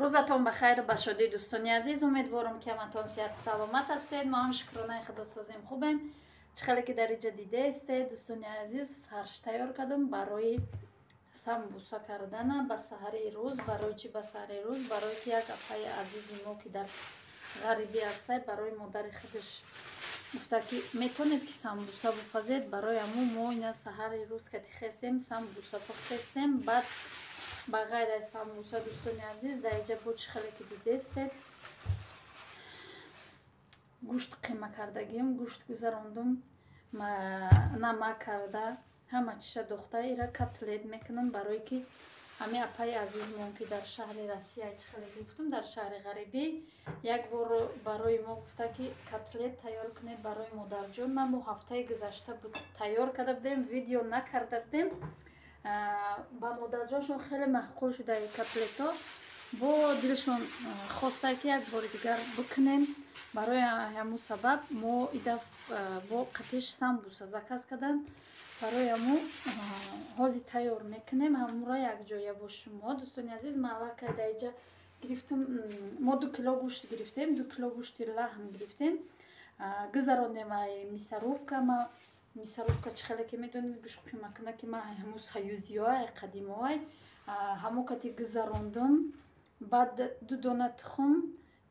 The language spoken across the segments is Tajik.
Рӯзатон ба хайру ба шодӣ, дӯстони азиз. Умедворам, ки ҳаматон сиҳату саломат ҳастед. Мо ҳам шукронаи худо созем, хубем. Чӣ хеле ки дар инҷа дидаистед, дӯстони азиз, фарш тайёр кардам барои самбуса кардана ба саҳари рӯз. Барои чӣ ба саҳари рӯз? Барои ки як апаи азизи мо, ки дар ғарибӣ ҳастай, барои модари худаш гуфта, ки метонед ки самбуса бипазед. Барои ҳамун мо ина саҳари рӯз кати хестем, самбуса пухтестем. Баъд ба ғайр аз самбуса, дӯстони азиз, дар инҷа бо чӣ хеле ки дидестед, гӯшт қима кардагиам, гӯшт гузарондум, намак карда, ҳама чиша дохта, ира котлет мекунам, барое ки ҳами апаи азизмон, ки дар шаҳри Россия, чӣ хеле гуфтум, дар шаҳри ғарибӣ, як бор барои мо гуфта, ки котлет тайёр кунед барои модарҷон. Ма мо ҳафтаи гузашта тайёр карда будем, видео накарда будем. Ба модарҷоншон хеле маъқул шуда котлетҳо, бо дилшон хоста, ки як бори дигар бикунем. Барои ҳамун сабаб мо ида бо қатиш самбуса заказ кардам. Барои ҳамун ҳозир тайёр мекунем ҳамура якҷоя бо шумо, дӯстони азиз. Ман аллакай дар инҷа гирифтам, мо 2 кило гӯшт гирифтем, 2 кило гӯшти лаҳм гирифтем, гузарондем ай мясорубка. Ма мясорубка, чӣ хеле ки медонед, гӯшт қимакуна, ки ма ҳамун союзиёай, қадимоай, ҳамун кати гузарондум. Баъд ду дона тухм,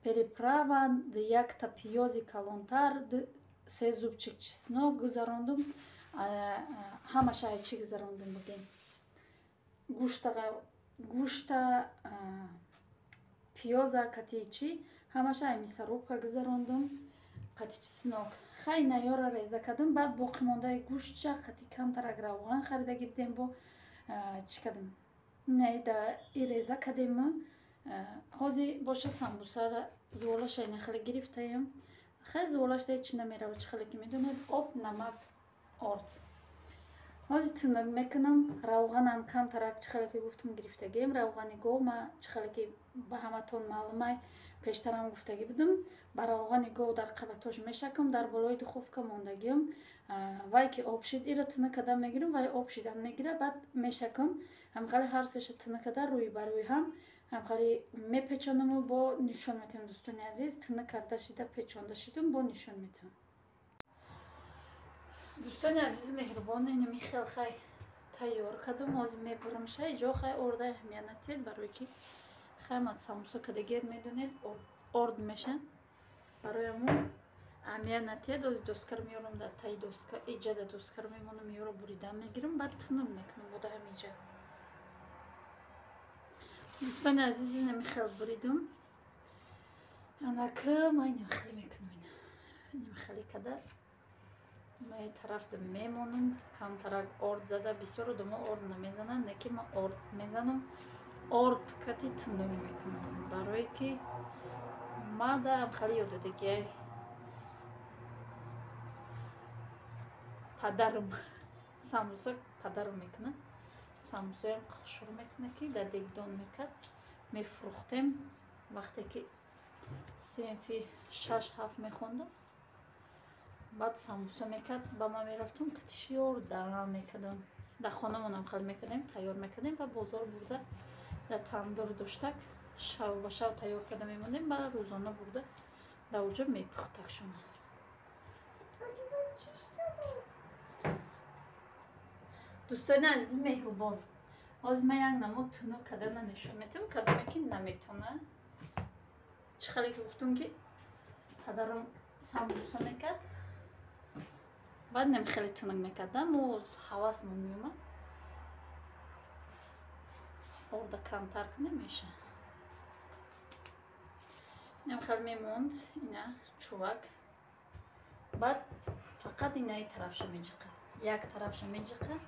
приправа, якта пиёзи калонтар, се зубчик чеснок гузарондум. Ҳамаша ай чӣ гузарондум бигем, гӯшта, пиёза кати чӣ, ҳамаша ай мясорубка гузарондум, қати чеснок. Хай, наёра реза кардам. Баъд боқимондаи гӯштча қати камтарак равған харидаги будем, бо чӣ кардам, да и реза кардему. Ҳозир боша самбусара зволаша ина хеле гирифтаем. Хай, зволашда ҳеч намерава, чӣ хеле ки медонед, об, намак, орд. Ҳозир тунук мекунам. Равғанам камтарак, чӣ хеле ки гуфтум, гирифтагием, равғани гов. Ма, чӣ хеле ки ба ҳаматон маълумай, пештарам гуфтагӣ будам, ба равғани гов дар қабатош мешакам, дар болои духовка мондагиам. Вай ки об шид, ира тунук карда мегирам, вай об шидан мегира, баъд мешакам. Ҳамхали ҳар сеша тунук карда, рӯи ба рӯи ҳам ҳамхали мепечонаму бо нишон метиҳам. Дӯстони азиз, тунук карда шида, печонда шидум, бо нишон метиҳам. Дӯстони азизи меҳрубон, инами хел хай тайёр кардам. Ҳозир мебурам шай ҷо. Хай, орда аҳамият натиҳед, барое ки хай ман самбуса кардагиед, медонед, орд меша. Барои ҳамун аҳамият натиҳед. Ҳозир доскаро меёрам, дар таи доска иҷа дар доскаро мемонам, ёро буридан мегирам, баъд тунук мекунам бода ҳамиҷа. Дӯстони азиз, инами хел буридум. Анака ма инами хеле мекунам, ина инами хеле када ма тарафда мемонам, камтарак орд зада. Бисёр одамо орд намезананд, не ки ма орд мезанам, орд кати тунук мекунам, барое ки мада хеле ёдодагиай падарам самбуса падарам мекунад, самбусаям хушрӯ мекунад, ки дар дегдон мекард, мефурӯхтем. Вақте ки синфи 6-7 мехондам, баъд самбуса мекард, ба ман мерафтам, қатиш ёрдам мекардам. Дар хонамонам хел мекардем, тайёр мекардем ва бозор бурда, дар тандур доштак, шав ба шав тайёр карда мемондем, ба рӯзона бурда дар оҷо мепухтакшона. Дӯстони азизи меҳрубон, ҳозир ман як намуд тунук кардана нишон метиҳам, кадоме ки наметона. Чӣ хеле ки гуфтум, ки падарам самбуса мекард, баъд нем хеле тунук мекарда, мо ҳавасмон меомад, орда камтар кунем, меша. Инам хеле мемонд ина чувак, баъд фақат инаи тарафша меҷиқа, як тарафша меҷиқа,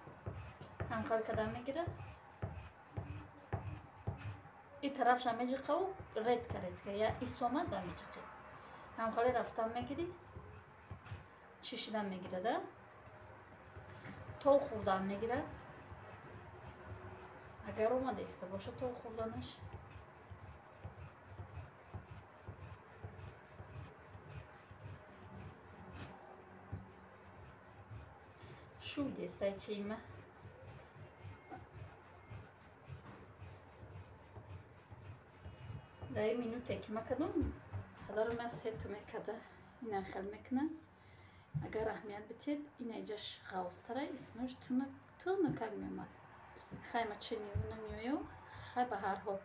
ҳамхел када мегира, и тарафша меҷиқаву редко редко я исомад ба меҷиқи, ҳамхеле рафтан мегирӣ, чишидан мегирада, то хӯрдан мегирад. Агар омада иста боша, то хӯрданаш. Шудестай чима. Дар ин минуте ки ма кардам, падарам я сета мекарда, ина хел мекуна. Агар аҳамият битед, ина иҷаш ғавзтара, иснуш тунукак меомад. Хай ма чени намеоё, хай ба ҳар ҳол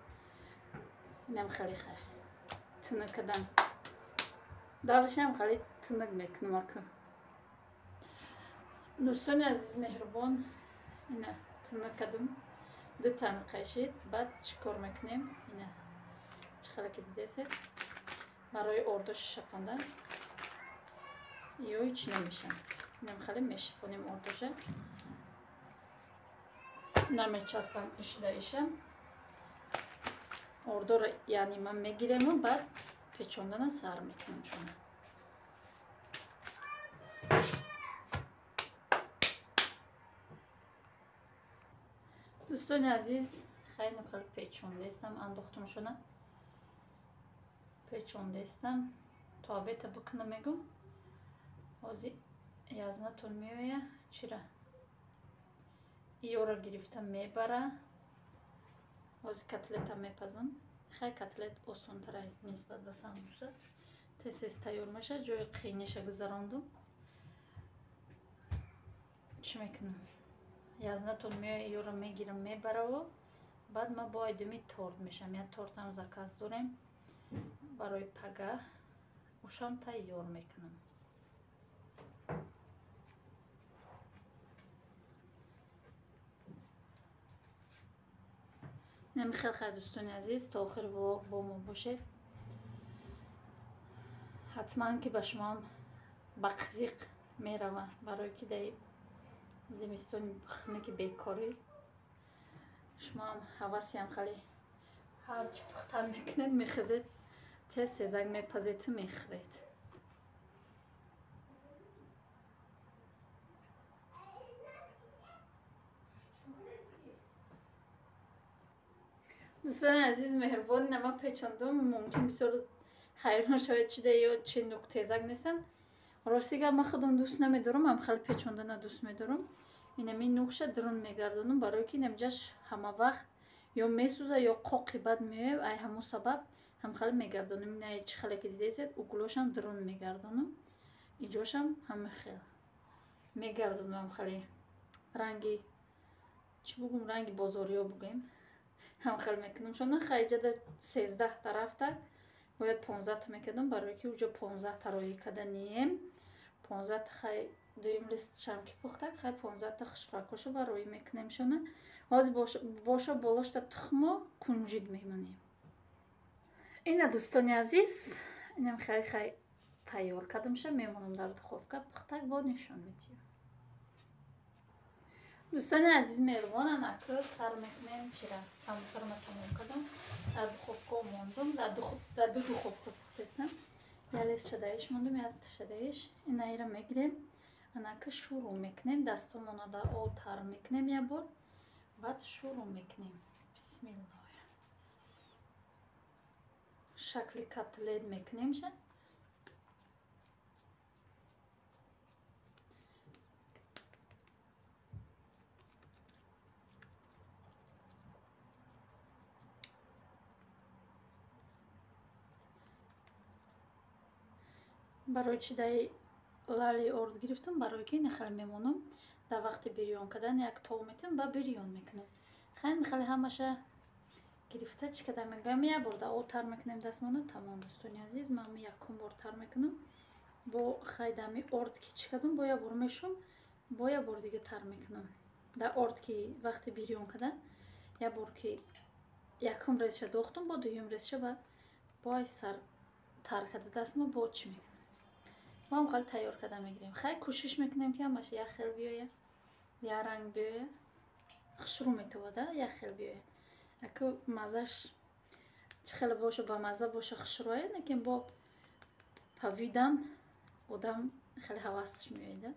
инам хеле хай тунук кардам. Далашам хеле тунук мекунам ака. Дӯстони азиз меҳрубон, ина тунук кардам. Дута меқайшид, баъд чӣ кор мекунем? Ина чӣ хеле ки дидесед, барои ордош шапондан ё чӣ намешам. Инам хеле мешапонем ордоша. Намечаспам ишида иша. Ордоро яъне ман мегирему, баъд печондана сар мекунам шуна. Дӯстони азиз, хеле хеле печондестам, андохтум шуна. Печондестам. То обета бикунам мегум. Ҳозир язнатон меоя. Чира? Иёро гирифта мебара. Ҳозир котлета мепазам. Хай котлет осонтара нисбат ба самбуса. Тез-тез тайёр мешавад. Ҷои қийниша гузарондум. Чӣ мекунам? Язнатон меоя, иёро мегирам, мебараву. Баъд ма бо айдуми торт мешавам. Я тортам заказ дорем барои пагаҳ. Ушам тайёр мекунам. Намихел хай дӯстони азиз, то охир влог бо мо бошед. Ҳатман ки ба шумоам ба қизиқ мерава, барое ки дар зимистони хунуки бекорӣ шумоам ҳавасиам хеле ҳарчи пухтан мекунед, мехезед, тез тезак мепазеду мехӯред. Дӯстони азиз меҳрубон, ма печондум. Мумкин бисёр ҳайрон шавед, чи да ё чи нуктезак нестанд. Рости гап, ман худам дӯст намедорам, ам хеле печондана дӯст медорам. Инами нукша дурун мегардонам, барое ки инамҷаш ҳама вақт ё месӯза, ё қоқи бад меояд. Ай ҳамон сабаб ҳам хеле мегардонам. Ина чӣ хеле ки дидесед, углошам дурун мегардонам. Иҷошам ҳама хел мегардонам, хеле ранги чӣ бугум, ранги бозориё бугем. Ҳам хел мекунам шона. Хайҷада 13 тарафта бояд 15 та мекардам, барое ки уҷо 15 та роӣ карда нием. 15 та хай дуюм листшам ки пухтак, хай 15 та хушракошо ба роӣ мекунем шона. Ҳозир бошо болошта тухмо кунҷид мемонем. Ина дӯстони азиз, инам хеле хай тайёр кардамша, мемонам дар духовка, пухтак бо нишон медиҳам. Дӯстони азиз меҳрубон, анаку сар мекунем чира. Самбусаро ма тамом кардам, дар духовка мондум, дар ду духовка пухтестам. Я лист шадаиш мондум, я шадаиш. Инаира мегирем, анаку шурӯъ мекунем, дастомона дар об тар мекунем як бор, баъд шурӯъ мекунем. Бисмиллоҳ. Шакли котлет мекунем ша. Барои чи даи лали орд гирифтам, барое ки нахел мемонам. Дар вақти бирён кардан як тов метам, ба бирён мекунам. Хай нахел ҳамаша гирифта чӣ када мегӯям, як бор дар об тар мекунем дастмона. Тамом дӯстони азиз, ман якум бор тар мекунам. Бо хай дами орд ки чӣ кардам, бо як бор мешум, бо як бор дига тар мекунам. Дар орд ки вақти бирён кардан, як бор ки якум резша дохтум, бо дуюм резша ба бо сар тар карда дастма бо чӣ мекунам. Мо ҳам хеле тайёр карда мегирем. Хай кӯшиш мекунем ки ҳамаша як хел биёя, як ранг биёя. Хушрӯ метовада, як хел биёя. Аку мазаш чӣ хеле боша, ба маза боша, хушрӯя, лекин бо павидам одам хеле ҳавасаш меояда.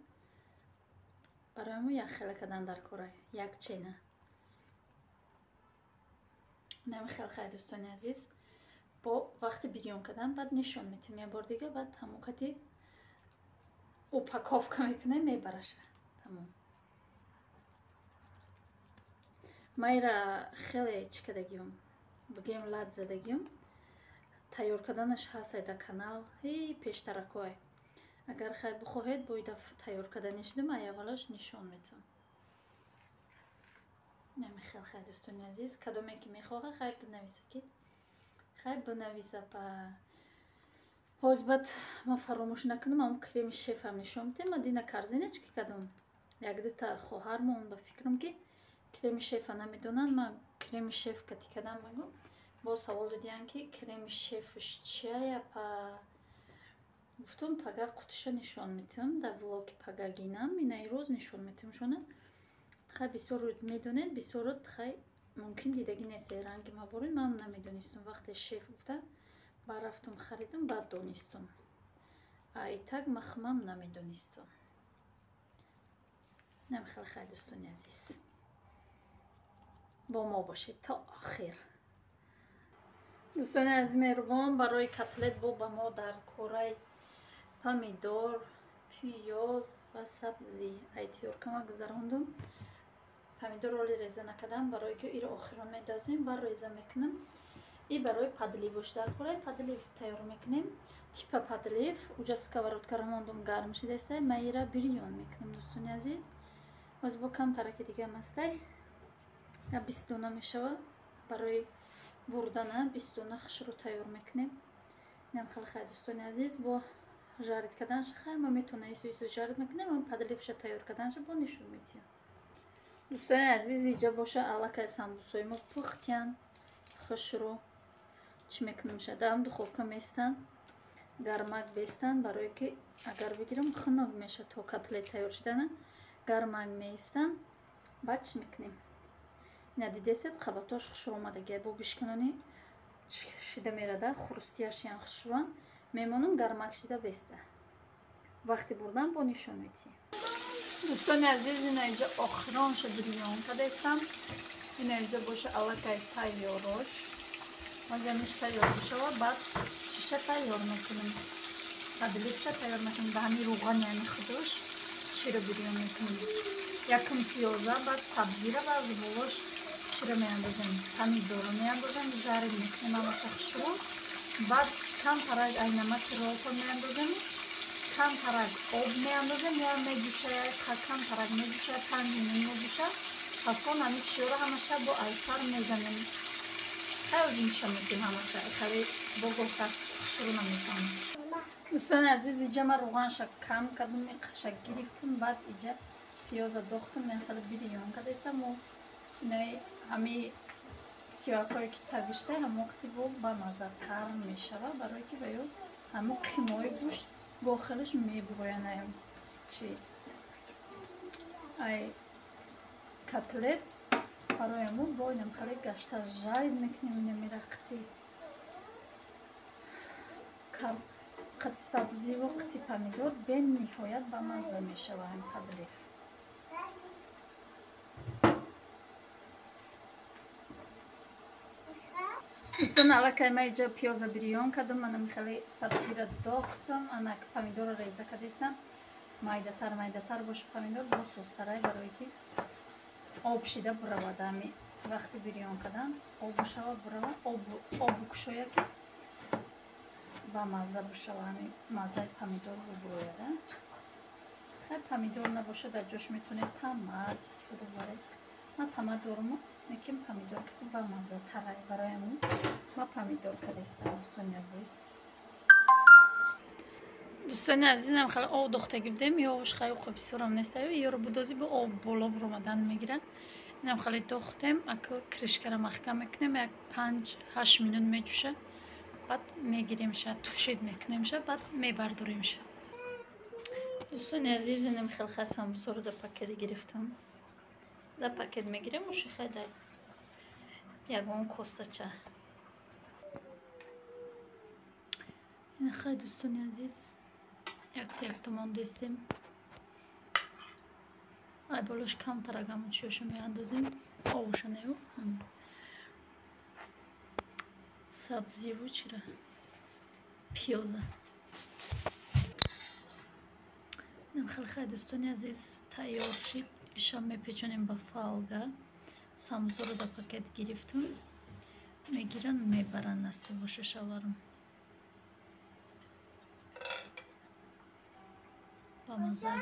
Барои мо як хела кардан дар кора, як чена. Нами хел хай дӯстони азиз, бо вақти бирён кардан баъд нишон метим як бор дига, баъд ҳамон кати упаковка мекунем, мебараша. Тамом. Ма ира хеле чӣ кардагиём, бигем лад задагиём. Тайёр карданаш ҳаст дар канал, ҳей пештаракой. Агар хай бихоҳед, бо даф тайёр кардани шудам, ай аввалаш нишон метам. Намихел хай дӯстони азиз, кадоме ки мехоҳа хай бинависа ки хай бинависа па. Ҳоз баъд ман фаромӯш накунам, ам креми шефам нишон медиҳам. Ман дина корзиночка кардам. Як дута хоҳармон ба фикрам ки креми шефа намедонанд. Ман креми шеф кати кардам, мегӯм. Боз савол додиянд ки креми шефш чия па. Гуфтам пага қутиша нишон метиҳам дар влоги пагагинам, ина ирӯз нишон метиҳам шона. Хай бисёр медонед, бисёр хай мумкин дидагӣ нестед ранги ма борин, ман намедонистам. Вақте шеф гуфта барафтум харидам, баъд донистам. А итак махмам намедонистам. Намихел хай дӯстони азиз. Бо мо бошед то охир. Дӯстони азиз меҳрубон, барои котлет бо ба мо дар кораи помидор, пиёз ва сабзӣ. Ай тиёркама гузарондум. Помидор оли реза накардам, барои ки иро охирон медозем, бар реза мекунам. И барои подлив ш дар кораи подлив тайёр мекунем. Типа подлив, уҷа сковородка ро мондум гарм шидастай, ман ира бирён мекунам дӯстони азиз. Боз бо камтараки дигам ҳастай. Я 20 дона мешава барои бурдана, 20 дона хушрӯ тайёр мекунем. Инам хеле хай дӯстони азиз, бо жарить карданша хай ма метавона ису ису жарить мекунем, ам подлив ша тайёр карданша бо нишон метиҳам. Дӯстони азиз, иҷа боша аллакай самбусои мо пухтян хушрӯ. Чӣ мекунем ша? Дар духовка местан, гармак бестан, барое ки агар бигирам хунук меша то котлет тайёр шудана, гармак меистан. Баъд чӣ мекунем? Ина дидесед, қабатош хушрӯ омадагия, бо бишканони шида мерада, хурустияш ян хушрӯан. Мемонам гармак шида беста. Вақти бурдан бо нишон метиҳем. Дӯстони азиз, ина инҷа охиронша бирён кардастам. Ина инҷа боша аллакай тайёрош. Ҳозир тайёр бишава, баъд чиша тайёр мекунем. Подлив ша тайёр мекунем ба ҳамин рӯғани ҳамин худош широ бирён мекунем. Якум пиёза, баъд сабзира ва аз болош широ меандозем. Помидорро меандозем, жарить мекунем ҳамаша хушрӯ. Баъд камтарак ай намаки ролто меандозем, камтарак об меандозем, я меҷӯшая, камтарак меҷӯшая, 5 минут меҷӯша. Пас он ҳамин чиёро ҳамаша бо айсар мезанем. Хай ози нишон медиҳем ҳамаша, хеле бо гуфтас хушрӯ наметавонам. Дӯстони азиз, иҷа ман рӯғанша кам кардам, иқаша гирифтам, баъд иҷа пиёза дохтам, ман хеле бирён кардастам. Инаи ҳамин сиёҳакое ки тагишта ҳамон вақти бо бамаззатар мешава, барое ки ба ё ҳамон қимои гӯшт гохелаш мебуроян ай чи ай котлет. Барои ҳамон бо инам хеле гашта жарить мекунем. Инамира қити қити сабзиву қити помидор бениҳоят бамазза мешава ҳамин подлив. Дӯстон, аллакай ман иҷа пиёза бирён кардам, манам хеле сабзира дохтам, анак помидорро реза кардастам. Майдатар майдатар боша помидор, бо сосарай, барое ки об шида буравад. Ҳами вақти бирён кардан об шава бурава, об букушоя ки ба мазза бишава, ҳами маззаи помидор бубурояд. Хай помидор набоша, дар ҷош метавонед томат истифода баред. Ман томат дорам, лекин помидор ки ба маззатар, барои ҳамон ман помидор кардастам дӯстони азиз. Дӯстони азизам, хеле об дохтагӣ будем, ёвш хай уқа бисёрам нест, ёро будози бо об боло буромадан мегирад. Инам хеле дохтем, аку крышка ра маҳкам мекунем, як 5-8 минут меҷӯша, баъд мегиремша, тушид мекунемша, баъд мебардоремша. Дӯстони азиз, инам хеле хай самбусаро дар пакет гирифтам. Дар пакет мегирем, уши хай дар ягон косача. Ина хай дӯстони азиз, якта якта мондестем. Ай болош камтарак ҳамон чиёшо меандозем, овша нею сабзиву чира пиёза. Инам хеле хай дӯстони азиз тайёр шид. Иша мепечонем ба фолга. Самбусаро дар пакет гирифтам, мегиранд мебаранд, насиб боша шаварам. Ба мазза.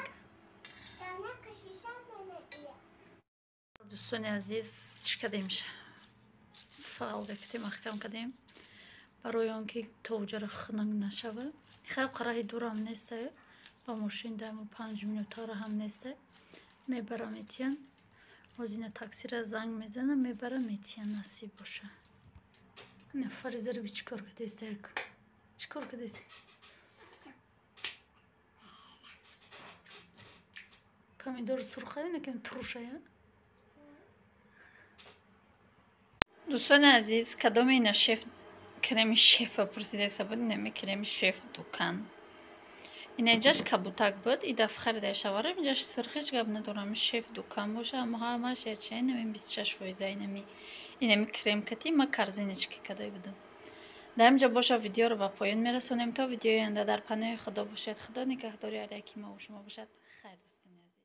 Дӯстони азиз, чӣ кардем? Фалга кардем, маҳкам кардем, барои он ки тоҷара хунук нашава. Хеле қараҳи дурам неста, ба мошин даму 5 минутара ҳам неста. Мебарам, метиян. Ҳозина таксира занг мезанам, мебарам, метиян, насиб боша. Фаризаро би, чӣ кор кардеста? Чӣ кор кардеста? Помидор сурхаю накам, турушая. Дӯстони азиз, кадоме ина шеф, креми шефа пурсидаеста буд. Инами креми шеф дукан. Инаҷаш кабутак буд, и дафъ харида шаварам, инҷаш сурх, ҳеҷ гап надорам, шеф дукан боша, аммо ҳамаш яча. Инами 26%, инами крем кати ма корзиночка када будам. Дар инҷа боша, видеоро ба поён мерасонем. То видеои оянда дар паноҳи Худо бошед. Худо нигаҳдори ҳар яки мову шумо бошад. Хайр, дӯстони азиз.